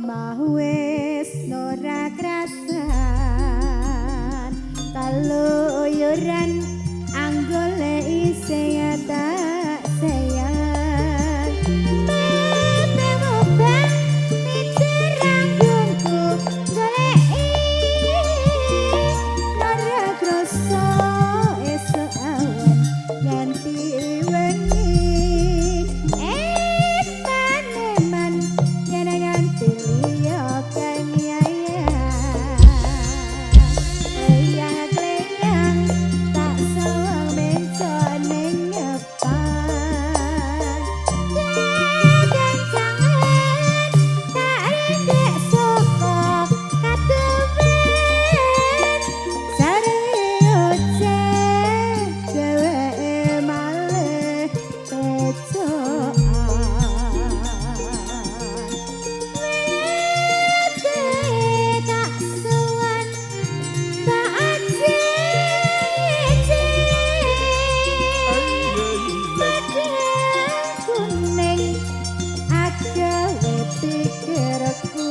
Omah wis ora krasan, keluyuran anggoleki sing tak sayang. Mebeng miter anggungku goleki ora krasa esuk awan nganti wengi. Eman-eman yen nganti liya kang nyayang. Kleyang-kleyang tak sawang mencok ning ngepan. Kekencangan tak rindik saka kaduwen. Sare oceh dheweke malih pecokan. Wete tak sowan Mbak Aji. Padang kuning agawe pikirku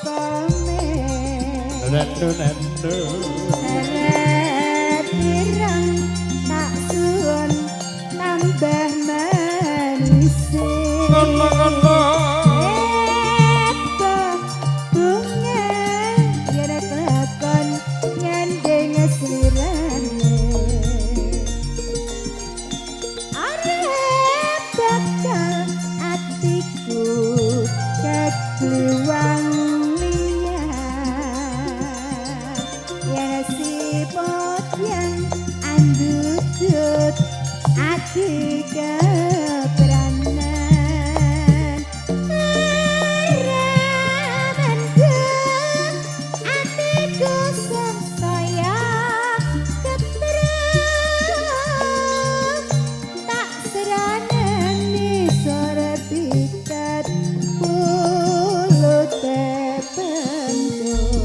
komen. Nendu nendu. Seret ireng tak suwun tambah manise. Ngono ngono. Epo bunga yen kelakon nyanding slirane. Arep bakal atiku kegliwang liyan. Yen siput yang andutut ati kepranan. Ora mendem atiku sangsaya ketrem. Tak seraneni sertifikat pulute bentuk.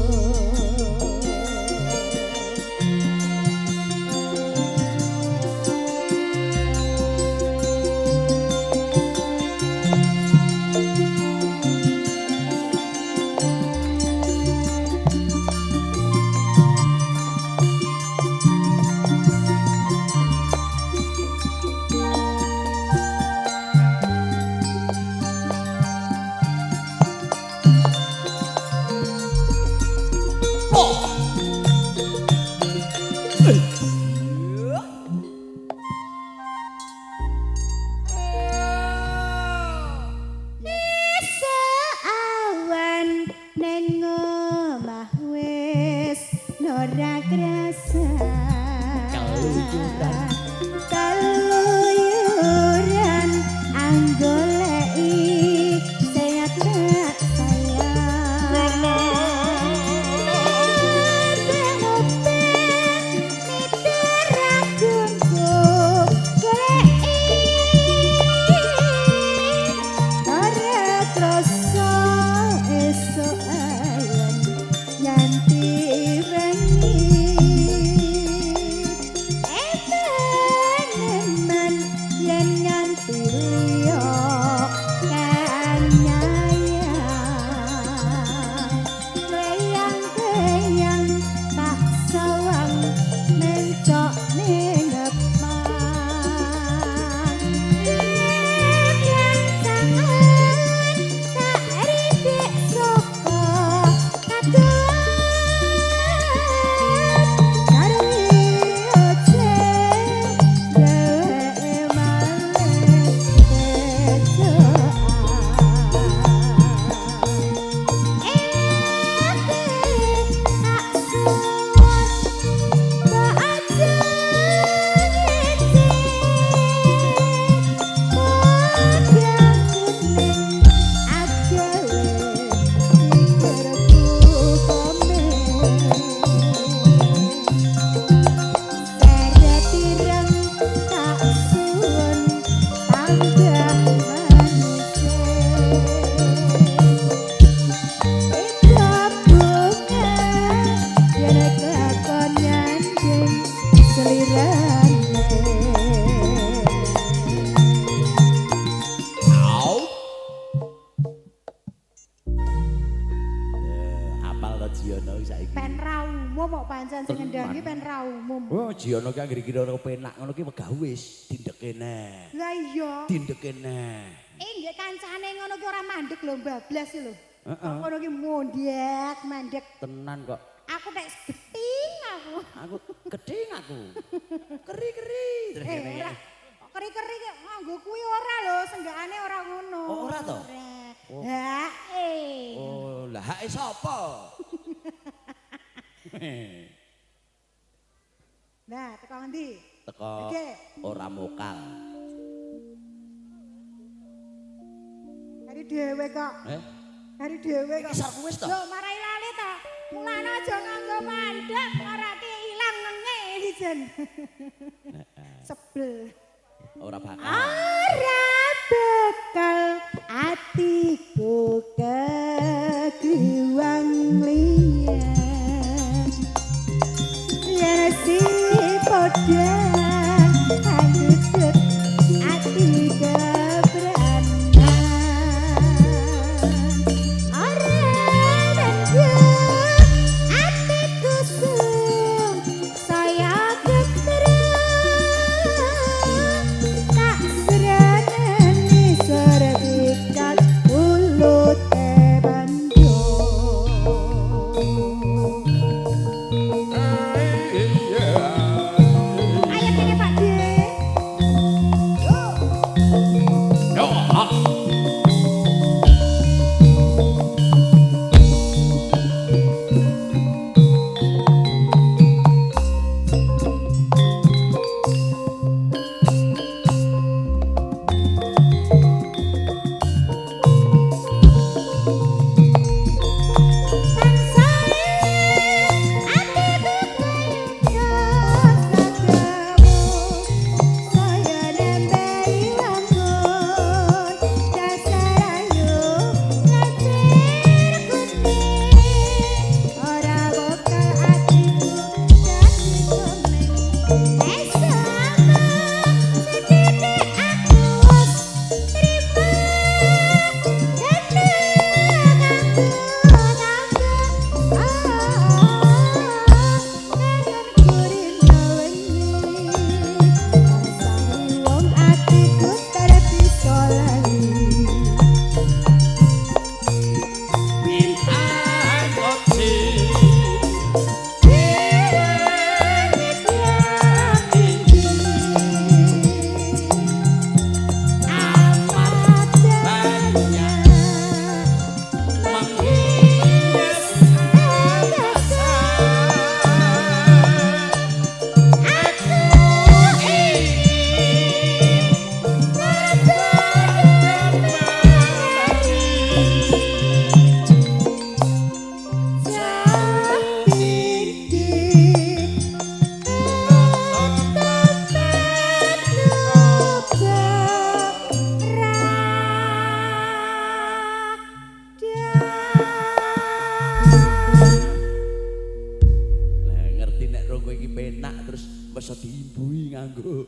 Awan neng omah wis ora krasa. Keluyuran. Keluyuran anggoleki sing tak sayang. Mebeng-mebeng miter agungku goleki ora krasa esuk awan nganti wengi. Eman-eman yen nganti liya kang nyayang. Kleyang-kleyang tak sawang mencok ning ngepan. Kekancangan tak rindik saka kaduwen. Sarwi oceh dheweke malih pecokan. Ete tak suwun Mbak Aji. Padang kuning agawe pikirku komen. Seret ireng tak suwun tambah manis. Jiono saiki. Pen ra umum kok pancen sing ngendangi pen ra umum. Oh, Jiono ki anggere kira penak ngono ki wegah wis dindeke neh. Lah iya. Dindeke neh. Nggih kancane ngono ki ora mandek lho bablas lho. Heeh. Ngono ki mondek, mandek. Tenan kok. Aku nek geting aku. Aku geting aku. Keri-keri terus ngene. Keri-keri ki nganggo kuwi ora lho, senggakane ora ngono. Oh, ora to? Oh. Hake. Oh, lah hake sapa? Nah, teko ngendi? Teko ora mokal. Hari dhewe kok. Eh? Hari dhewe kok. Iki sarku wis to? Lho, marai lali to. Mulane aja nganggo mandek, ora ki ilang nenge iki jen. Sebel. Ora bakal. Ora bakal atiku kegliwang liya. Yen si padha anjut ati kebranan. Ora lanjut atiku sung saya getrek tak sereneni sertifikat ulute banjo. Ayo kene Pak D. Yo. Lah ngerti nek ronggo iki penak terus bisa diimbui nganggo